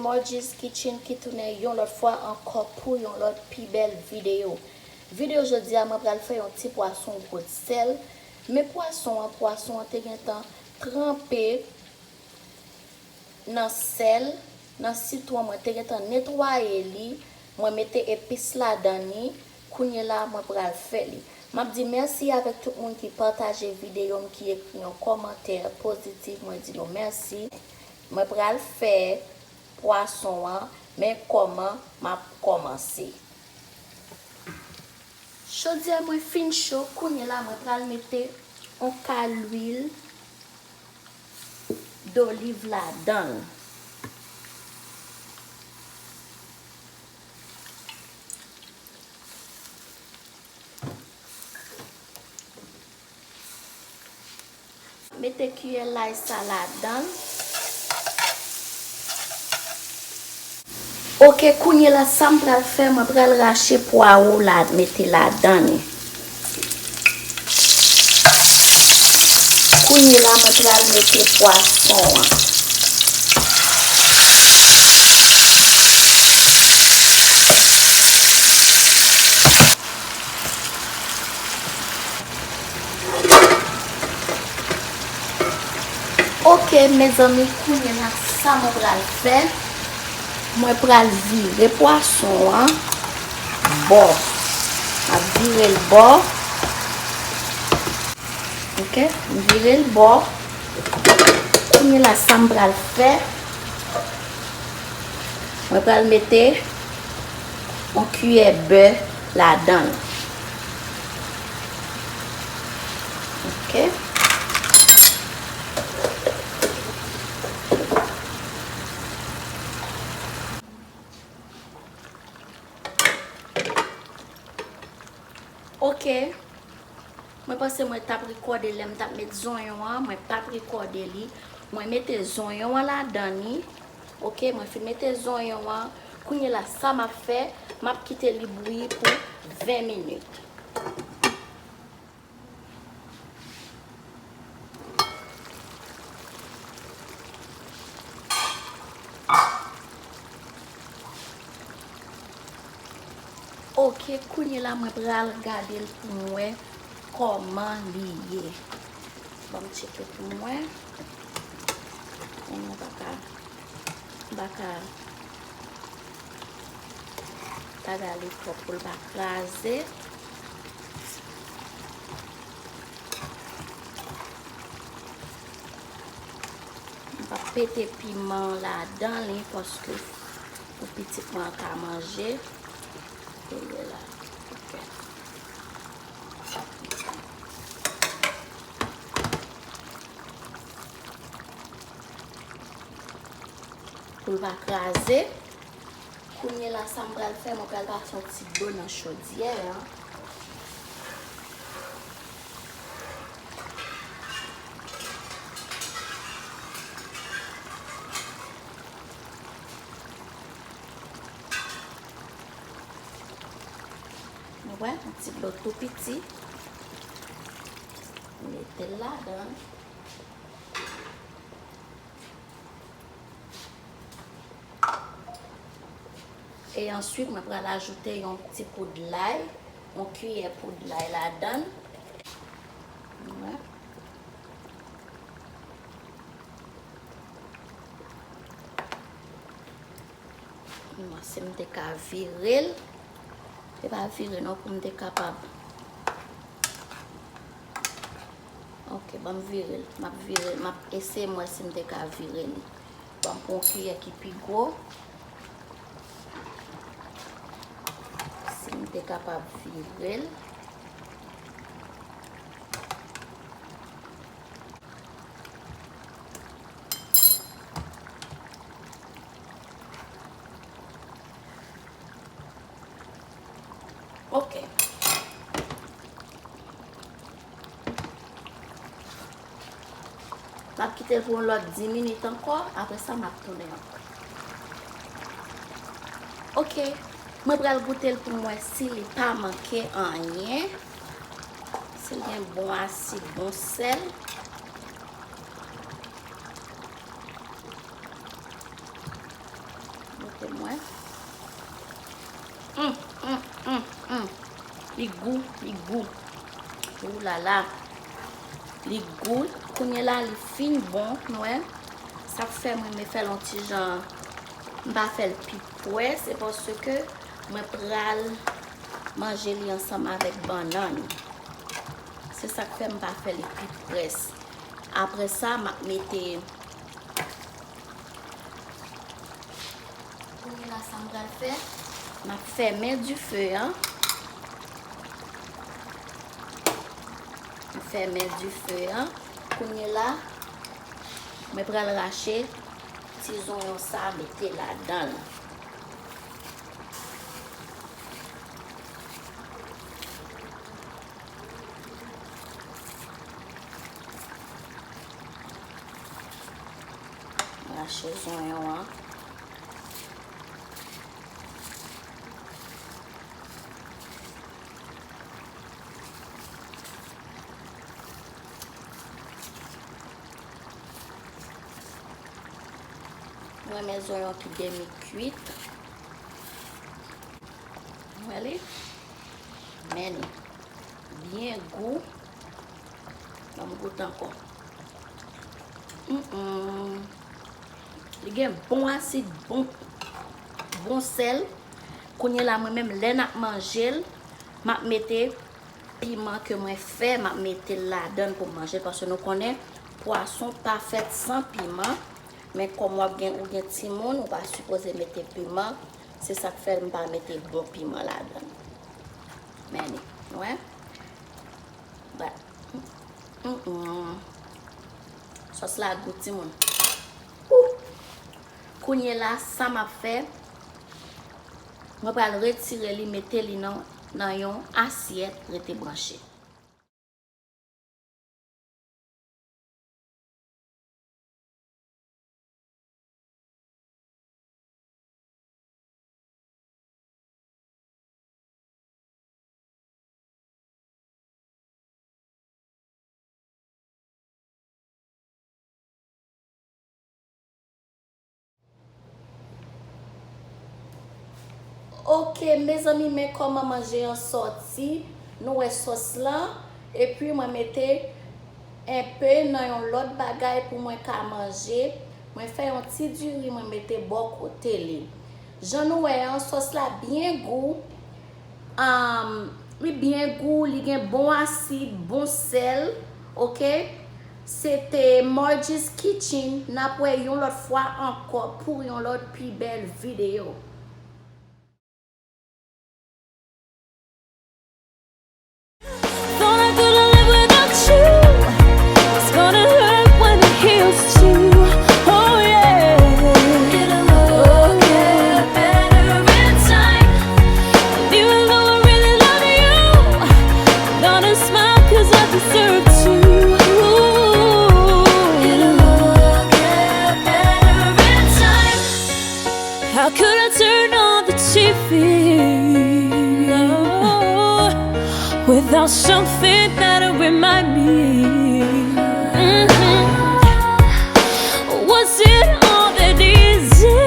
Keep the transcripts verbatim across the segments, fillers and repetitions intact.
Georgie's Kitchen ki tounen yon lòt fwa ankò pou yon lòt pi bèl videyo. Videyo jodi a, mwen pral fè yon ti pwason gwo sèl. Men pwason an, pwason an te gentan tranpe nan sèl, nan sitwon, mwen te gentan netwaye li, mwen mete epis ladan li, kounye la mwen pral fè li. M ap di mèsi avèk tout moun ki pataje videyo m, ki ekri yon kòmantè pozitif, mwen di nou mèsi. Mwen pral fè pwason an, men kòman m ap kòmanse. Chodyè mwen fin cho, kounye la mwen pral mete yon ka lwil doliv ladan l. Mete kiyè lay sa ladan l. Oke, kounye la, sa m pral fè, mwen pral rache pwawo la, mete ladan li. Kounye la, mwen pral mete pwason an. Oke, mezanmi, kounye la, sa mwen pral fè, mwen pral vire pwason an bò. M ap vire l bò. Oke, m vire l bò. Kounye la, sa m pral fè, mwen pral mete yon kiyè bè ladan l. Oke. Oke. Mwen panse mwen t ap rekòde lè m t ap met zonyon an. Mwen p ap rekòde li. Mwen mete zonyon an ladan li. Oke, mwen fin mete zonyon an. Kounye la, sa m ap fè, m ap kite li bouyi pou ven minit. Oke, kounye la mwen pral gade l pou m wè kòman li ye. Ban m tcheke pou m wè. Kounye a pa ka, m pa ka bagay li twòp pou l pa kraze. M p ap pete piman ladan li paske pou pitit mwen ka manje. Kounye la. Oke. Pou l pa kraze. Kounye la, sa m pral fè, mwen pral pase yon ti dlo nan chodyè a. Nou wè, yon ti dlo tou piti. Mete l ladan. E answit, mwen pral ajoute yon ti poud lay, yon kiyè poud lay ladan l. Wè. Mwen, si m te ka vire l, se pa vire non pou m te kapab. Oke, ban m vire l. M ap vire l. M ap eseye m wè si m te ka vire l. Ban m pran yon kiyè ki pi gwo. Si m te kapab vire l. Oke. M ap kite l pou yon lòt dis minit ankò, apre sa m ap tounen ankò. Oke, mwen pral goute l pou m wè si li pa manke anyen, si l gen bon asid, bon sèl. Hum, hum, hum, hum. Li gou, li gou. Ou la la. Li gou. Kounye la, li fin bon, nou wè. Sa k fè mwen renmen fè l yon ti jan, m pa fè l pi pwès, se paske mwen pral manje li ansanm avèk bannann. Se sa k fè m pa fè li pi pwès. Apre sa, m ap mete Kounye la, sa m pral fè, m ap fèmen dife an. M fèmen dife an. Kounye la, mwen pral rache ti zonyon sa, mete ladan l. Rache zonyon an. Mwen renmen zonyon ki demi kwit. Wè li? Men li. Byen gou. Ban m goute ankò. Mm, mm. Li gen bon asid, bon, bon sèl. Kounye la, mwen menm, lè n ap manje l, m ap mete piman ke mwen fè, m ap mete l ladan l pou m manje l, paske nou konnen pwason pa fèt san piman. Men kòm w ap gen, ou gen timoun, ou pa sipoze mete piman. Se sa k fè m pa mete bon piman ladan l. Men li, nou wè? Ba, mm, mm. Sòs la gou, timoun. Ou! Kounye la, sa m ap fè, mwen pral retire li, mete li nan, nan yon asyèt, rete branche. Ok, mezanmi, men kòman manje an sòti. Nou wè sòs lan. Epi mwen mete enpe nan yon lòt bagay pou mwen ka manje. Mwen fè yon ti diri, mwen mete bò kote li. Jan nou wè an, sòs la byen gou. Am, li byen gou, li gen bon asid, bon sèl, ok? Se te Margie's Kitchen. N ap wè yon lòt fwa ankò pou yon lòt pi bèl videyo. Thought I couldn't live without you. It's gonna hurt when it heals too. Oh yeah. It'll all get better in time. And even though I really love you, I'm gonna smile 'cause I deserve to. It'll all get better in time. How could I turn on the T V? No. Without something that'll remind me. Mm-hmm. Was it all that easy?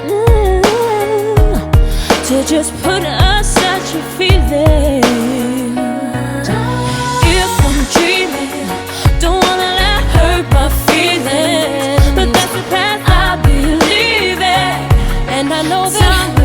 Mm. To just put aside your feelings. If I'm dreaming, don't wanna let hurt my feelings. But that's the path I believe in. And I know that